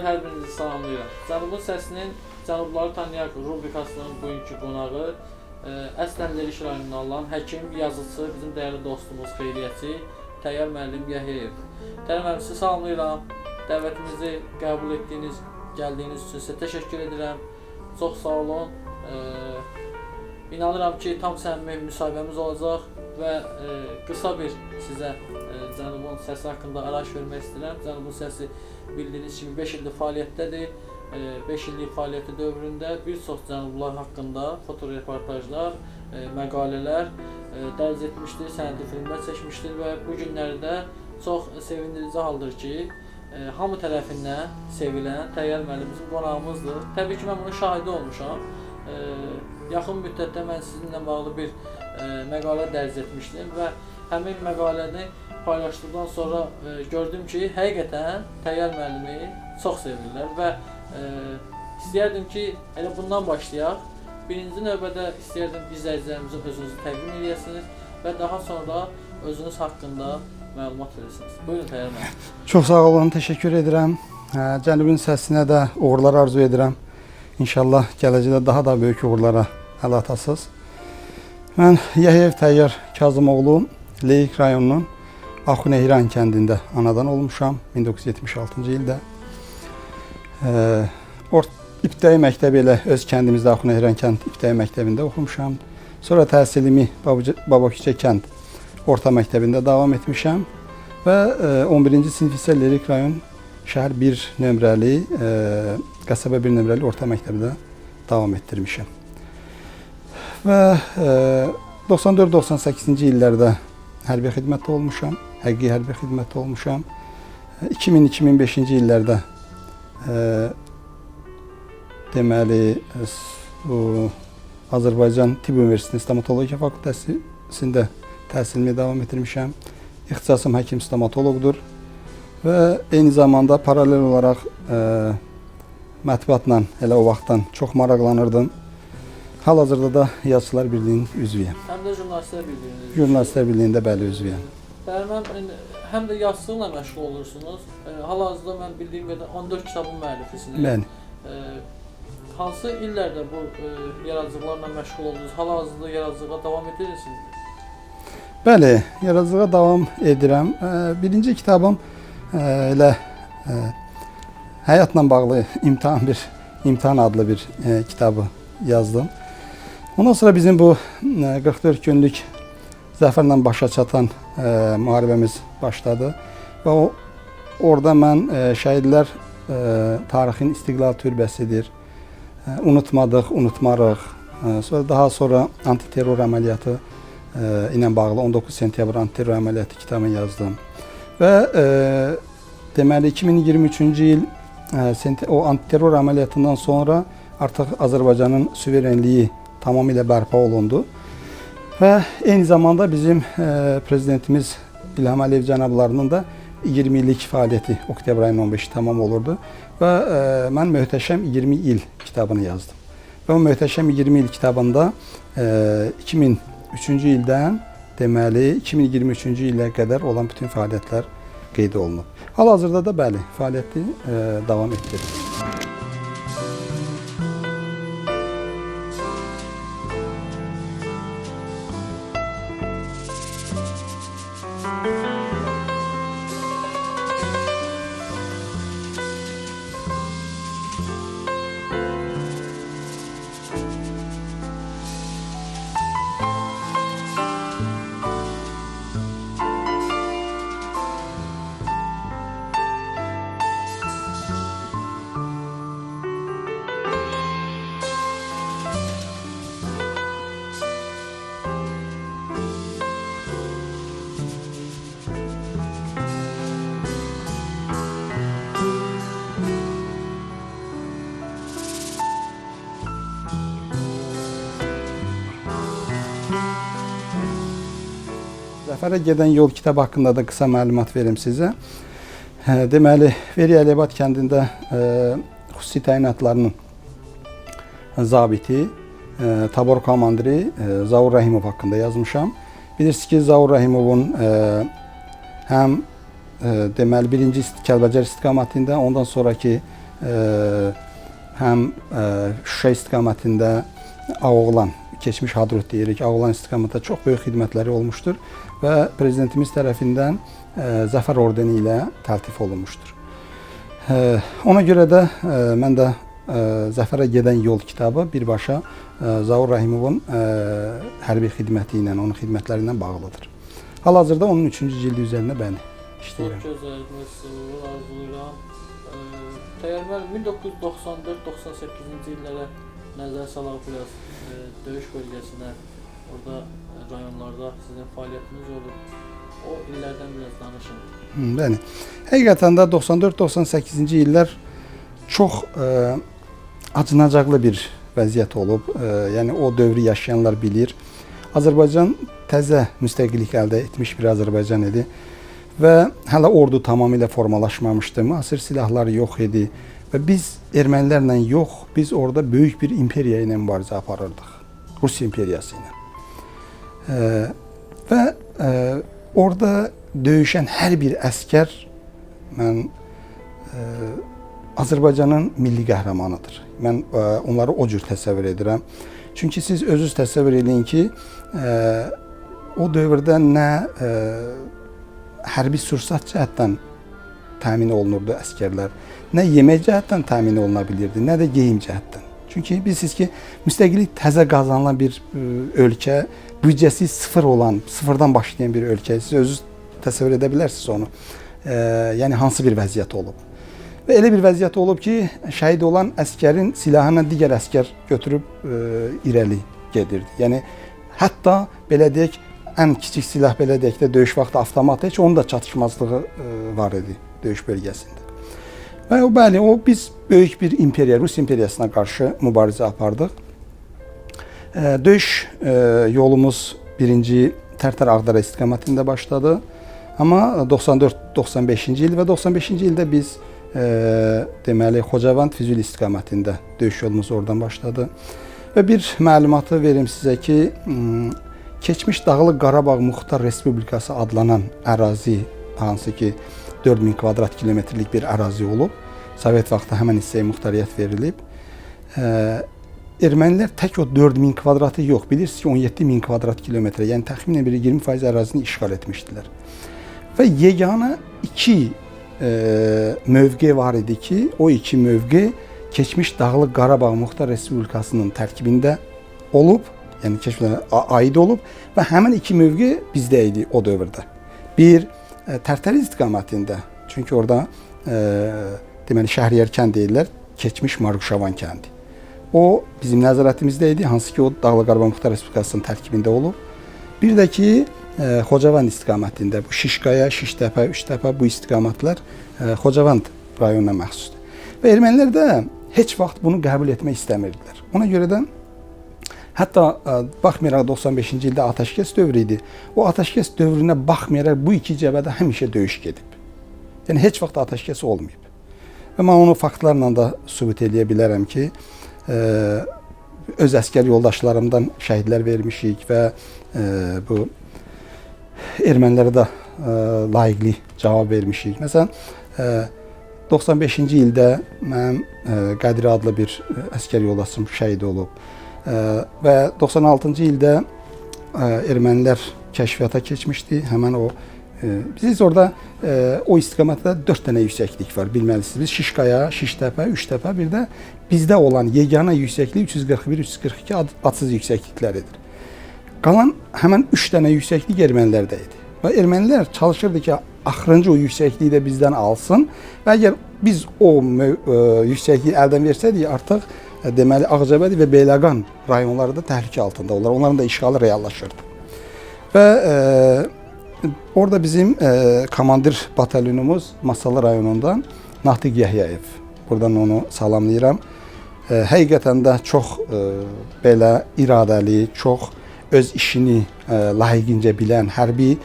hər birinizi salamlayıram. Cənubun səsinin Cənubları tanıyaq rubrikasının bugünkü qonağı əslən Lerik rayonundan olan həkim, yazıcı, bizim dəyərli dostumuz, xeyriyyəçi Təyyar müəllim Yəhyayev. Təyyar müəllim, sizi salamlayıram. Dəvətimizi qəbul etdiyiniz, gəldiyiniz üçün sizə təşəkkür edirəm. Çox sağ olun. İnanıram ki, tam səmimi müsahibəmiz olacaq və qısa bir sizə Cənubun səsi haqqında arayış vermək istəyirəm. Cənubun səsi bildiyiniz kimi 5 ildir fəaliyyətdədir. 5 illik fəaliyyəti dövründə bir çox cənublar haqqında fotoreportajlar, məqalələr dərc etmişdir, sənədli filmlər çəkmişdir və bu günlərdə çox sevindirici haldır ki, hamı tərəfindən sevilən Təyyar müəllim bizim qonağımızdır. Təbii ki, mən bunun şahidi olmuşam. Yaxın müddətdə mən sizinlə bağlı bir məqalə dərc etmişdim və həmin məqaləni paylaşdıqdan sonra gördüm ki, həqiqətən Təyyar müəllimi çox sevirlər və istəyərdim ki, elə bundan başlayaq. Birinci növbədə istəyərdim izləyicilərimizə özünüzü təqdim eləyəsiniz və daha sonra özünüz haqqında məlumat verirsiniz. Buyurun Təyyar müəllim. Çox sağ olun, təşəkkür edirəm. Cənubun səsinə də uğurlar arzu edirəm. İnşallah gələcəkdə daha da böyük uğurlara əl atasınız. Mən Yəhyayev Təyyar Kazımoğlu, Lerik rayonunun Axunehran kəndində anadan olmuşam 1976-cı ildə. İbtidai məktəbi elə öz kəndimizdə Axunehran kənd ibtidai məktəbində oxumuşam. Sonra təhsilimi Babaküçə kənd orta məktəbində davam etmişəm və 11-ci sinif isə Lerik rayon şəhər 1 nömrəli, qəsəbə 1 nömrəli orta məktəbdə davam etdirmişəm. Və 94-98-ci illərdə hərbi xidmətdə olmuşam, həqiqi hərbi xidmətdə olmuşam. 2000-2005-ci illərdə deməli bu Azərbaycan Tibb Universitetinin Stomatologiya fakültəsində təhsilimi davam etdirmişəm. İxtisasım həkim stomatoloqdur və eyni zamanda paralel olaraq mətbuatla elə o vaxtdan çox maraqlanırdım. Hal-hazırda da Yazıçılar Birliyinin üzvüyəm. Həm də Jurnalistlər Birliyinin üzvüsünüz. Jurnalistlər Birliyində bəli üzvüyəm. Bəli, mən həm də yazıçılıqla məşğul olursunuz. Hal-hazırda mən bildiyim qədər 14 kitabın müəllifisiniz. Bəli. Hansı illərdə bu yaradıcılıqlarla məşğul oldunuz? Hal-hazırda yaradıcılığa davam edirsiniz? Bəli, yaradıcılığa davam edirəm. Birinci kitabım elə həyatla bağlı imtahan adlı bir kitabı yazdım. Ondan sonra bizim bu 44 günlük zəfərlə başa çatan müharibəmiz başladı və orada mən şəhidlər tarixin istiqlal türbəsidir. Unutmadıq, unutmarıq. Sonra daha sonra antiterror əməliyyatı ilə bağlı 19 sentyabr antiterror əməliyyatı kitabını yazdım. Və deməli 2023-cü il o antiterror əməliyyatından sonra artıq Azərbaycanın suverenliyi tamamilə bərpa olundu. Və eyni zamanda bizim prezidentimiz İlham Əliyev cənablarının da 20 illik fəaliyyəti oktyabr ayının 15-i tamam olurdu. Və mən Möhtəşəm 20 il kitabını yazdım. Və o Möhtəşəm 20 il kitabında 2003-cü ildən deməli 2023-cü ilə qədər olan bütün fəaliyyətlər qeyd olunub. Hal-hazırda da bəli, fəaliyyəti davam etdirilir. Zəfərə gedən yol kitabı haqqında da qısa məlumat verim sizə. Deməli, Veri Əliyabad kəndində xüsusi təyinatlarının zabiti, tabor komandiri Zaur Rəhimov haqqında yazmışam. Bilirsiniz ki, Zaur Rəhimovun həm deməli birinci Kəlbəcər istiqamətində, ondan sonrakı həm Şuşa istiqamətində Ağoğlan, keçmiş Hadrut deyirik, Ağoğlan istiqamətində çox böyük xidmətləri olmuşdur və prezidentimiz tərəfindən Zəfər ordeni ilə təltif olunmuşdur. Ona görə də mən də Zəfərə gedən yol kitabı birbaşa Zaur Rəhimovun hərbi xidməti ilə, onun xidmətləri ilə bağlıdır. Hal-hazırda onun 3-cü cildi üzərində bəli işləyirəm. Çox gözəl, uğur arzulayıram. Təyyar müəllim, 1994-98-ci illərə nəzər salaq biraz, döyüş bölgəsinə, orada rayonlarda sizin fəaliyyətiniz olub. O illərdən biraz danışın. Bəli. Həqiqətən də 94-98-ci illər çox acınacaqlı bir vəziyyət olub. Yəni o dövrü yaşayanlar bilir. Azərbaycan təzə müstəqillik əldə etmiş bir Azərbaycan idi və hələ ordu tamamilə formalaşmamışdı, müasir silahlar yox idi və biz ermənilərlə yox, biz orada böyük bir imperiya ilə mübarizə aparırdıq. Rusiya imperiyası ilə. Və orada döyüşən hər bir əskər mən Azərbaycanın milli qəhrəmanıdır. Mən onları o cür təsəvvür edirəm. Çünki siz özünüz təsəvvür edin ki, o dövrdə nə hərbi sursat cəhətdən təmin olunurdu əskərlər, nə yemək cəhətdən təmin oluna bilirdi, nə də geyim cəhətdən. Çünki bilirsiniz ki, müstəqillik təzə qazanılan bir ölkə, büdcəsi sıfır olan, sıfırdan başlayan bir ölkə. Siz özünüz təsəvvür edə bilərsiniz onu. Yəni hansı bir vəziyyət olub. Və elə bir vəziyyət olub ki, şəhid olan əskərin silahını digər əskər götürüb irəli gedirdi. Yəni hətta belə deyək, ən kiçik silah belə deyək də döyüş vaxtı avtomat, heç onun da çatışmazlığı var idi döyüş bölgəsində. Və o bəli, o biz böyük bir imperiya, Rus imperiyasına qarşı mübarizə apardıq. Döyüş yolumuz birinci Tərtər Ağdara istiqamətində başladı. Amma 94-95-ci il və 95-ci ildə biz deməli Xocavənd Füzuli istiqamətində döyüş yolumuz oradan başladı. Və bir məlumatı verim sizə ki, keçmiş Dağlıq Qarabağ Muxtar Respublikası adlanan ərazi, hansı ki 4000 kvadrat kilometrlik bir ərazi olub, Sovet vaxtı həmən hissəyə muxtariyyət verilib. Ermənilər tək o 4000 kvadratı yox, bilirsiniz ki 17000 kvadrat kilometrə, yəni təxminən bir 20% ərazini işğal etmişdilər. Və yeganə iki mövqe var idi ki, o iki mövqe keçmiş Dağlıq Qarabağ Muxtar Respublikasının tərkibində olub, yəni keçmişə aid olub və həmin iki mövqe bizdə idi o dövrdə. Bir Tərtər istiqamətində, çünki orada deməli Şəhriyar kənd deyirlər, keçmiş Marquşavan kəndi. O bizim nəzarətimizdə idi, hansı ki o Dağlıq Qarabağ Muxtar Respublikasının tərkibində olub. Bir də ki Xocavənd istiqamətində bu Şişqaya, Şiştəpə, Üçtəpə bu istiqamətlər Xocavənd rayonuna məxsusdur. Və ermənilər də heç vaxt bunu qəbul etmək istəmirdilər. Ona görə də hətta baxmayaraq 95-ci ildə atəşkəs dövrü idi. O atəşkəs dövrünə baxmayaraq bu iki cəbhədə həmişə döyüş gedib. Yəni heç vaxt atəşkəs olmayıb. Və mən onu faktlarla da sübut eləyə bilərəm ki, öz əskər yoldaşlarımdan şəhidlər vermişik və bu ermənilərə də layiqli cavab vermişik. Məsələn, 95-ci ildə mənim Qədri adlı bir əskər yoldaşım şəhid olub. Və 96-cı ildə ermənilər kəşfiyyata keçmişdi. Həmən o biz orada o istiqamətdə 4 dənə yüksəklik var, bilməlisiniz. Biz Şişqaya, Şiştəpə, Üçtəpə, bir də bizdə olan yeganə yüksəklik 341, 342 adsız yüksəklikləridir. Qalan həmən 3 dənə yüksəklik ermənilərdə idi. Və ermənilər çalışırdı ki, axırıncı o yüksəkliyi də bizdən alsın və əgər biz o yüksəkliyi əldən versəydik, artıq deməli Ağcabədi və Beyləqan rayonları da təhlükə altında olar. Onların da işğalı reallaşırdı. Və orada bizim komandir batalyonumuz Masallı rayonundan Natiq Yəhyayev. Buradan onu salamlayıram. Həqiqətən də çox belə iradəli, çox öz işini layiqincə bilən, hərbi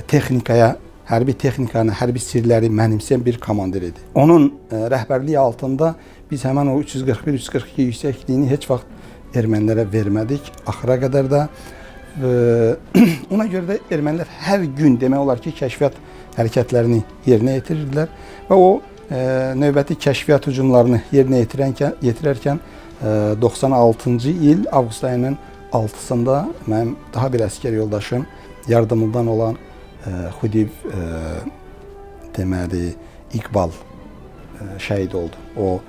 texnikaya, hərbi texnikanı, hərbi sirləri mənimsəyən bir komandir idi. Onun rəhbərliyi altında biz həmən o 341-342 yüksəkliyini heç vaxt ermənilərə vermədik. Axıra qədər də ona görə də ermənilər hər gün demək olar ki, kəşfiyyat hərəkətlərini yerinə yetirirdilər və o növbəti kəşfiyyat hücumlarını yerinə yetirərkən 96-cı il avqust ayının 6-sında mənim daha bir əskər yoldaşım yardımından olan Xudiv deməli İqbal şəhid oldu. O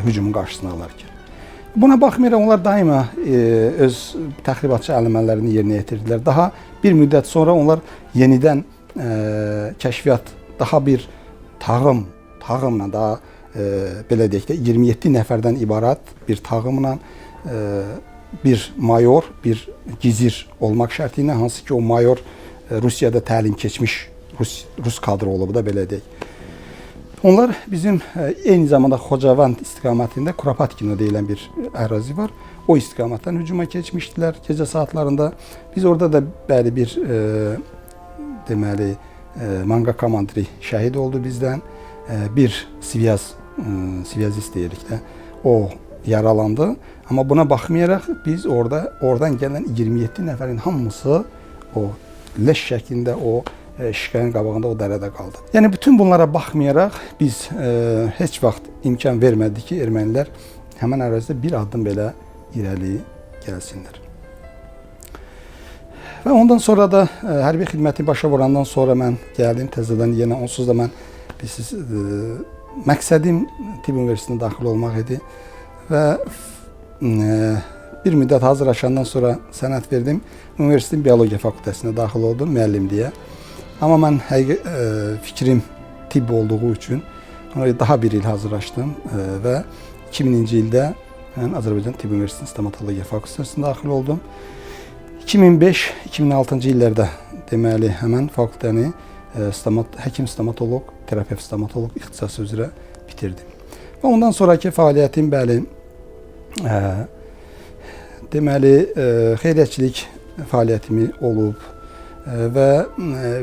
hücumun qarşısını alarkən. Buna baxmayaraq onlar daima öz təxribatçı əməllərini yerinə yetirdilər. Daha bir müddət sonra onlar yenidən kəşfiyyat daha bir tağımla daha belə deyək də 27 nəfərdən ibarət bir tağımla bir mayor, bir gizir olmaq şərti ilə, hansı ki o mayor Rusiyada təlim keçmiş Rus kadro olub da belə deyək. Onlar bizim eyni zamanda Xocavənd istiqamətində Kurapatkino deyilən bir ərazi var. O istiqamətdən hücuma keçmişdilər gecə saatlarında. Biz orada da bəli bir deməli manga komandiri şəhid oldu bizdən. Bir svyazist deyirik də, o yaralandı. Amma buna baxmayaraq biz oradan gələn 27 nəfərin hamısı o leş şəklində o şişkənin qabağında o dərədə qaldı. Yəni bütün bunlara baxmayaraq biz heç vaxt imkan vermədik ki, ermənilər həmin ərazidə bir addım belə irəli gəlsinlər. Və ondan sonra da hərbi xidməti başa vurandan sonra mən gəldim təzədən yenə onsuz da mən bilirsiniz, məqsədim tibb universitetinə daxil olmaq idi və bir müddət hazırlaşandan sonra sənəd verdim. Universitetin biologiya fakültəsinə daxil oldum müəllim deyə. Amma mən həqiqi fikrim tibb olduğu üçün ona daha bir il hazırlaşdım və 2000-ci ildə mən Azərbaycan Tibb Universitetinin stomatologiya fakültəsinə daxil oldum. 2005-2006-cı illərdə deməli həmən fakültəni həkim stomatoloq, terapevt stomatoloq ixtisası üzrə bitirdim. Və ondan sonraki fəaliyyətim bəli deməli xeyriyyəçilik fəaliyyətimi olub. Və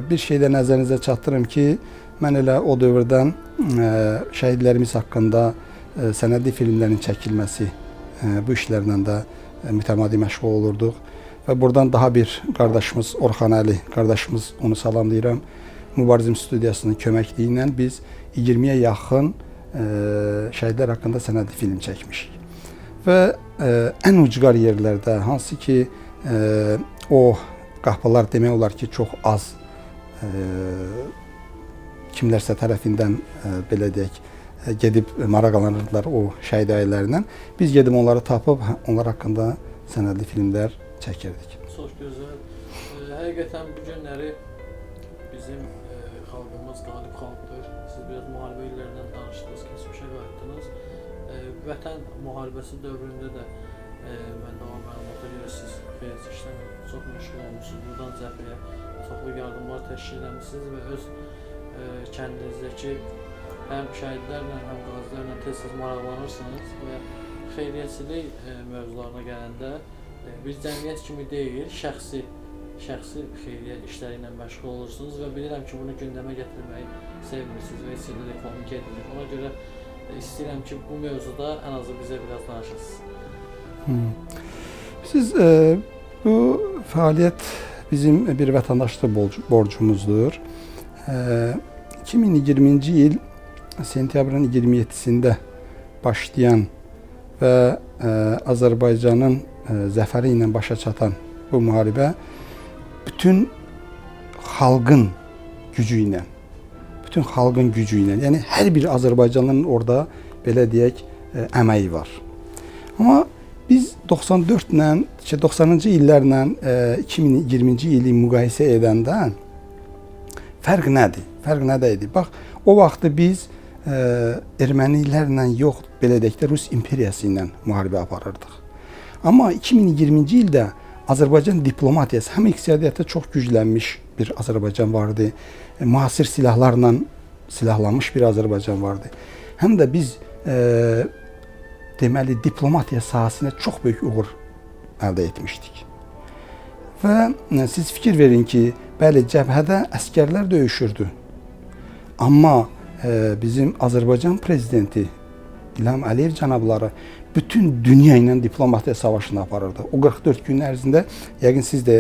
bir şey də nəzərinizə çatdırım ki, mən elə o dövrdən şəhidlərimiz haqqında sənədli filmlərin çəkilməsi, bu işlərlə də mütəmadi məşğul olurduq. Və buradan daha bir qardaşımız Orxan Əli qardaşımız, onu salamlayıram. Mübarizim studiyasının köməkliyi ilə biz 20-yə yaxın şəhidlər haqqında sənədli film çəkmişik. Və ən ucqar yerlərdə, hansı ki o qapılar demək olar ki, çox az kimlərsə tərəfindən belə deyək, gedib maraqlanırdılar o şəhid ailələrindən. Biz gedib onları tapıb, onlar haqqında sənədli filmlər çəkirdik. Çox gözəl. Həqiqətən bu günləri bizim xalqımız qalib xalqdır. Siz biraz müharibə illərindən danışdınız, keçmişə qayıtdınız. Vətən müharibəsi dövründə də məndə olan məlumata görə siz xeyriyyəçi işlərlə çox məşğul olmuşsunuz. Buradan cəbhəyə çoxlu yardımlar təşkil etmişsiniz və öz kəndinizdəki həm şəhidlərlə, həm qazilərlə tez-tez maraqlanırsınız və xeyriyyəçilik mövzularına gələndə bir cəmiyyət kimi deyil, şəxsi xeyriyyə işləri ilə məşğul olursunuz və bilirəm ki, bunu gündəmə gətirməyi sevmirsiniz və heç yerdə reklamı getmir. Ona görə istəyirəm ki, bu mövzuda ən azı bizə biraz danışasınız. Siz bu fəaliyyət bizim bir vətəndaşlıq borcumuzdur. 2020-ci il sentyabrın 27-sində başlayan və Azərbaycanın zəfəri ilə başa çatan bu müharibə bütün xalqın gücü ilə, yəni hər bir Azərbaycanlının orada belə deyək əməyi var. Amma biz 94-lə, 90-cı illərlə 2020-ci ili müqayisə edəndə fərq nədir? Fərq nədə idi? Bax, o vaxtı biz ermənilərlə yox, belə deyək də Rus imperiyası ilə müharibə aparırdıq. Amma 2020-ci ildə Azərbaycan diplomatiyası həm iqtisadiyyatda çox güclənmiş bir Azərbaycan vardı, müasir silahlarla silahlanmış bir Azərbaycan vardı. Həm də biz deməli diplomatiya sahəsində çox böyük uğur əldə etmişdik. Və siz fikir verin ki, bəli, cəbhədə əsgərlər döyüşürdü. Amma bizim Azərbaycan prezidenti İlham Əliyev cənabları bütün dünya ilə diplomatiya savaşını aparırdı. O 44 gün ərzində, yəqin siz də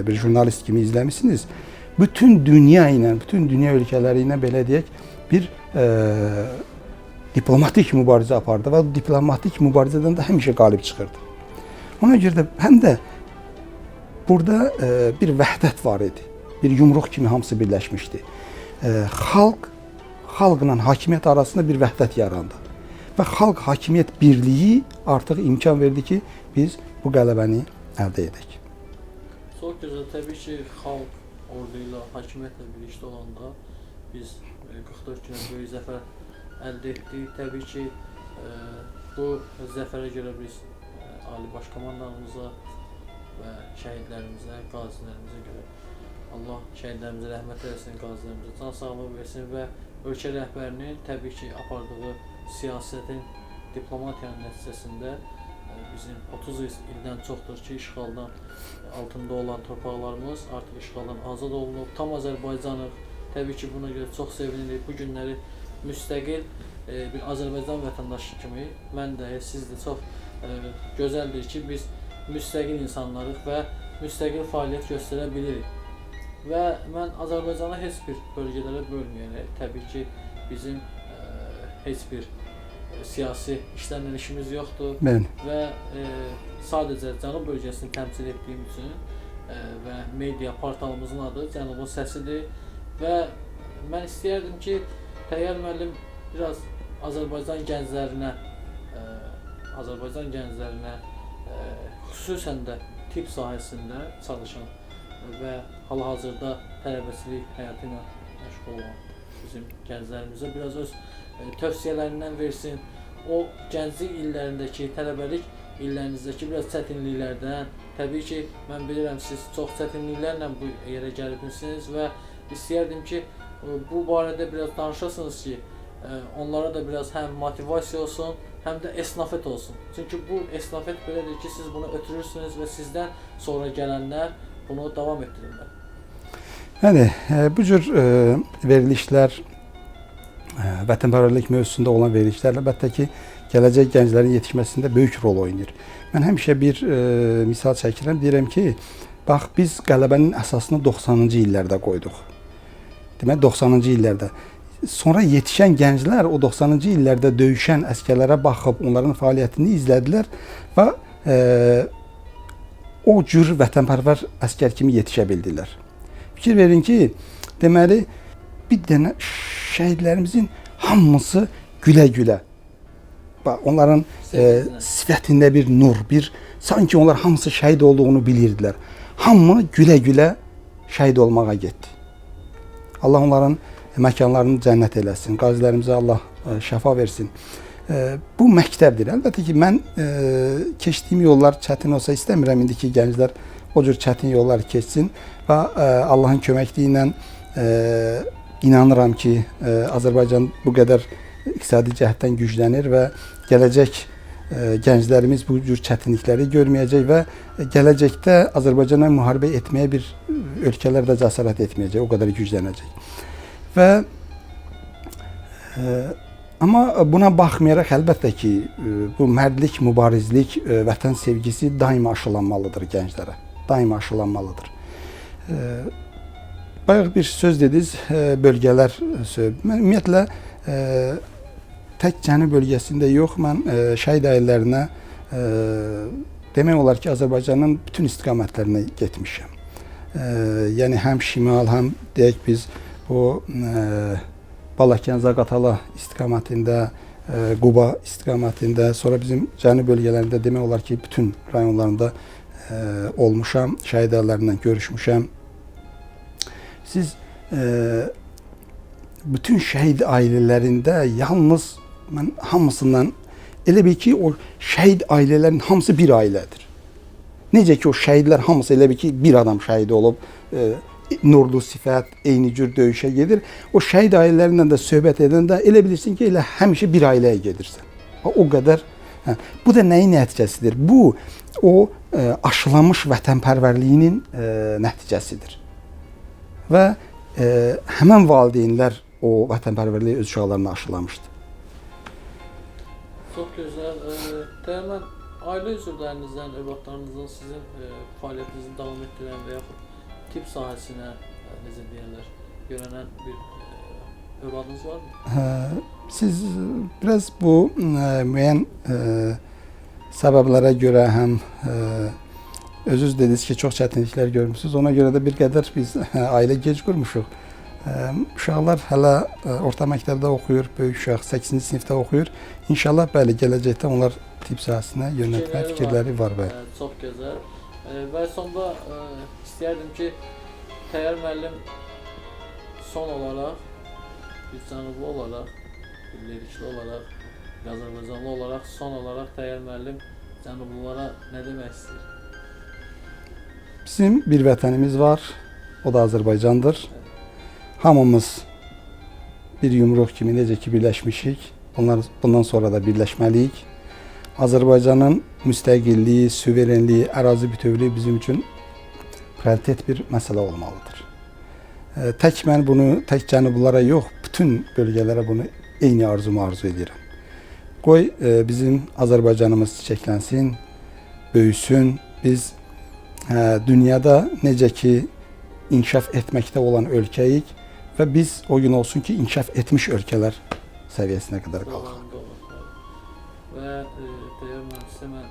bir jurnalist kimi izləmişsiniz, bütün dünya ilə, bütün dünya ölkələri ilə belə deyək, Bir diplomatik mübarizə apardı və bu diplomatik mübarizədən də həmişə qalib çıxırdı. Ona görə də həm də burada bir vəhdət var idi. Bir yumruq kimi hamısı birləşmişdi. Xalqla hakimiyyət arasında bir vəhdət yarandı. Və xalq hakimiyyət birliyi artıq imkan verdi ki, biz bu qələbəni əldə edək. Çox gözəl. Təbii ki, xalq ordu ilə, hakimiyyətlə birlikdə olanda biz 44 günə böyük zəfər əldə etdik. Təbii ki, bu zəfərə görə biz Ali Baş Komandanımıza və şəhidlərimizə, qazilərimizə görə Allah şəhidlərimizə rəhmət eləsin, qazilərimizə can sağlığı versin və ölkə rəhbərinin təbii ki, apardığı siyasətin, diplomatiyanın nəticəsində bizim 30 ildən çoxdur ki, işğaldan altında olan torpaqlarımız artıq işğaldan azad olunub. Tam Azərbaycanıq. Təbii ki, buna görə çox sevinirik. Bu günləri müstəqil bir Azərbaycan vətəndaşı kimi mən də, siz də çox gözəldir ki, biz müstəqil insanlarıq və müstəqil fəaliyyət göstərə bilirik. Və mən Azərbaycanı heç bir bölgələrə bölməyərək, təbii ki, bizim heç bir siyasi işlərlə işimiz yoxdur. Bəli. Və sadəcə Cənub bölgəsini təmsil etdiyim üçün və media portalımızın adı Cənubun Səsidir və mən istəyərdim ki, Təyyar müəllim biraz Azərbaycan gənclərinə, xüsusən də tibb sahəsində çalışan və hal-hazırda tələbəçilik həyatı ilə məşğul olan bizim gənclərimizə biraz öz tövsiyələrindən versin. O gənclik illərindəki, tələbəlik illərinizdəki biraz çətinliklərdən, təbii ki, mən bilirəm siz çox çətinliklərlə bu yerə gəlibmisiniz və istəyərdim ki, bu barədə biraz danışasınız ki, onlara da biraz həm motivasiya olsun, həm də esnafet olsun. Çünki bu esnafet belədir ki, siz bunu ötürürsünüz və sizdən sonra gələnlər bunu davam etdirirlər. Bəli, bu cür verilişlər, vətənpərvərlik mövzusunda olan verilişlər əlbəttə ki, gələcək gənclərin yetişməsində böyük rol oynayır. Mən həmişə bir misal çəkirəm, deyirəm ki, bax biz qələbənin əsasını 90-cı illərdə qoyduq. Demək 90-cı illərdə. Sonra yetişən gənclər o 90-cı illərdə döyüşən əsgərlərə baxıb onların fəaliyyətini izlədilər və o cür vətənpərvər əsgər kimi yetişə bildilər. Fikir verin ki, deməli bir dənə şəhidlərimizin hamısı gülə-gülə. Bax, onların sifətində bir nur, bir sanki onlar hamısı şəhid olduğunu bilirdilər. Hamı gülə-gülə şəhid olmağa getdi. Allah onların məkanlarını cənnət eləsin. Qazilərimizə Allah şəfa versin. Bu məktəbdir. Əlbəttə ki, mən keçdiyim yollar çətin olsa istəmirəm indi ki, gənclər o cür çətin yollar keçsin və Allahın köməkliyi ilə inanıram ki, Azərbaycan bu qədər iqtisadi cəhətdən güclənir və gələcək gənclərimiz bu cür çətinlikləri görməyəcək və gələcəkdə Azərbaycana müharibə etməyə bir ölkələr də cəsarət etməyəcək, o qədər güclənəcək. Və amma buna baxmayaraq əlbəttə ki, bu mərdlik, mübarizlik, vətən sevgisi daima aşılanmalıdır gənclərə. Daima aşılanmalıdır. Bayaq bir söz dediniz, bölgələr söz. Mən ümumiyyətlə tək Cənub bölgəsində yox, mən şəhid ailələrinə demək olar ki, Azərbaycanın bütün istiqamətlərinə getmişəm. Yəni həm şimal, həm deyək biz o Balakən, Zaqatala istiqamətində, Quba istiqamətində, sonra bizim cənub bölgələrində demək olar ki, bütün rayonlarında olmuşam, şəhid ailələrindən görüşmüşəm. Siz bütün şəhid ailələrində yalnız mən hamısından elə bil ki, o şəhid ailələrinin hamısı bir ailədir. Necə ki, o şəhidlər hamısı elə bil ki, bir adam şəhid olub, nurlu sifət, eyni cür döyüşə gedir. O şəhid ailələrlə də söhbət edəndə elə bilirsin ki, elə həmişə bir ailəyə gedirsən. O qədər. Hə, bu da nəyin nəticəsidir? Bu, o aşılanmış vətənpərvərliyinin nəticəsidir. Və həmən valideynlər o vətənpərvərliyi öz uşaqlarına aşılamışdı. Çox gözəl. Təyyar, ailə üzvlərinizdən, övladlarınızdan sizin fəaliyyətinizi davam etdirən və yaxud tibb sahəsinə, necə deyirlər, yönələn bir Övladınız varmı? Siz biraz bu müəyyən səbəblərə görə həm özünüz dediniz ki, çox çətinliklər görmüsünüz. Ona görə də bir qədər biz ailə gec qurmuşuq. Uşaqlar hələ orta məktəbdə oxuyur, böyük uşaq 8-ci sinifdə oxuyur. İnşallah bəli, gələcəkdə onlar tibb sahəsinə yönəltmək Fikirləri fikirləri var, bəli. Çox gözəl. Və sonda istəyərdim ki, Təyyar müəllim son olaraq bir cənublu olaraq, bir lirikli olaraq, bir azərbaycanlı olaraq son olaraq Təyyar müəllim cənublulara nə demək istəyir? Bizim bir vətənimiz var, o da Azərbaycandır. Hamımız bir yumruq kimi necə ki birləşmişik, bundan sonra da birləşməliyik. Azərbaycanın müstəqilliyi, suverenliyi, ərazi bütövlüyü bizim üçün prioritet bir məsələ olmalıdır. Tək mən bunu tək cənublulara yox, bütün bölgələrə bunu eyni arzumu arzu edirəm. Qoy bizim Azərbaycanımız çiçəklənsin, böyüsün. Biz dünyada necə ki inkişaf etməkdə olan ölkəyik və biz o gün olsun ki inkişaf etmiş ölkələr səviyyəsinə qədər qalxaq. Doğru, doğru. Və Təyyar müəllim, sizə mən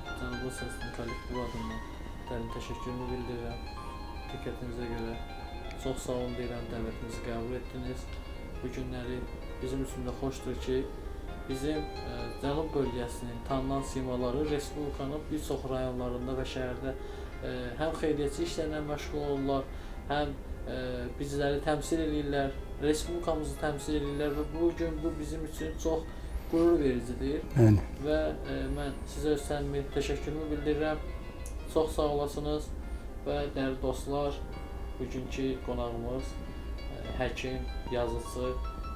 Cənublu Səsinin kollektivi adından dərin təşəkkürümü bildirirəm. Diqqətinizə görə çox sağ olun deyirəm, dəvətimizi qəbul etdiniz. Bu günləri bizim üçün də xoşdur ki, bizim Cənub bölgəsinin tanınan simaları respublikanın bir çox rayonlarında və şəhərdə həm xeyriyyəçi işlərlə məşğul olurlar, həm bizləri təmsil eləyirlər, respublikamızı təmsil eləyirlər və bu gün bu bizim üçün çox qürur vericidir. Yəni Və mən sizə öz səmimi təşəkkürümü bildirirəm. Çox sağ olasınız və dəyərli dostlar, bugünkü qonağımız həkim, yazıcı,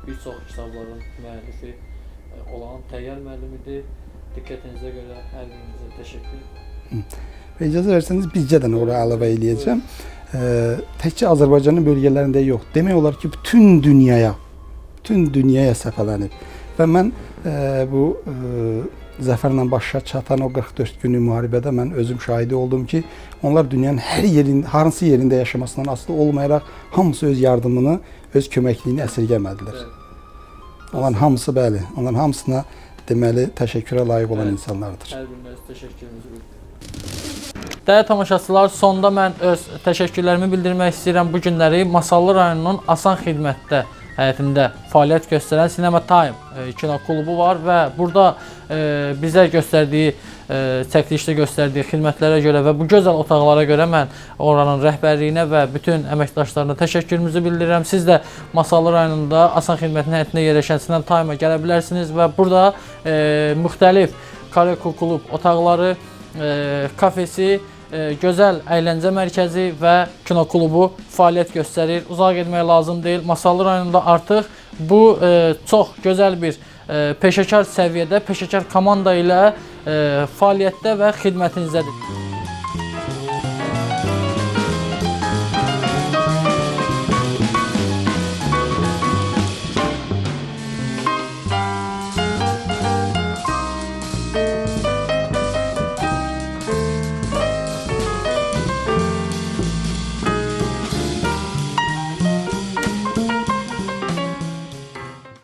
bir çox kitabların müəllifi olan Təyyar müəllim idi. Diqqətinizə görə hər birinizə təşəkkür. Və icazə versəniz bircə dənə ora əlavə eləyəcəm. Təkcə Azərbaycanın bölgələrində yox, demək olar ki, bütün dünyaya səpələnib. Və mən bu zəfərlə başa çatan o 44 günlük müharibədə mən özüm şahidi oldum ki, onlar dünyanın hər yerində, hansı yerində yaşamasından asılı olmayaraq hamısı öz yardımını, öz köməkliyini əsirgəmədilər. Evet. Onların hamısı bəli, onların hamısına deməli təşəkkürə layiq olan Evet. insanlardır. Hər birinə öz təşəkkürümüzü bildiririk. Dəyərli tamaşaçılar, sonda mən öz təşəkkürlərimi bildirmək istəyirəm. Bu günləri Masallı rayonunun Asan Xidmətdə həyətində fəaliyyət göstərən Cinema Time kino klubu var və burada bizə göstərdiyi çəkilişdə göstərdiyi xidmətlərə görə və bu gözəl otaqlara görə mən oranın rəhbərliyinə və bütün əməkdaşlarına təşəkkürümüzü bildirirəm. Siz də Masallı rayonunda Asan Xidmətin həyətində yerləşən Cinema Time-a gələ bilərsiniz və burada müxtəlif karaoke klub otaqları, kafesi, gözəl əyləncə mərkəzi və kino klubu fəaliyyət göstərir. Uzağa getmək lazım deyil. Masallı rayonunda artıq bu çox gözəl bir peşəkar səviyyədə, peşəkar komanda ilə fəaliyyətdə və xidmətinizdədir.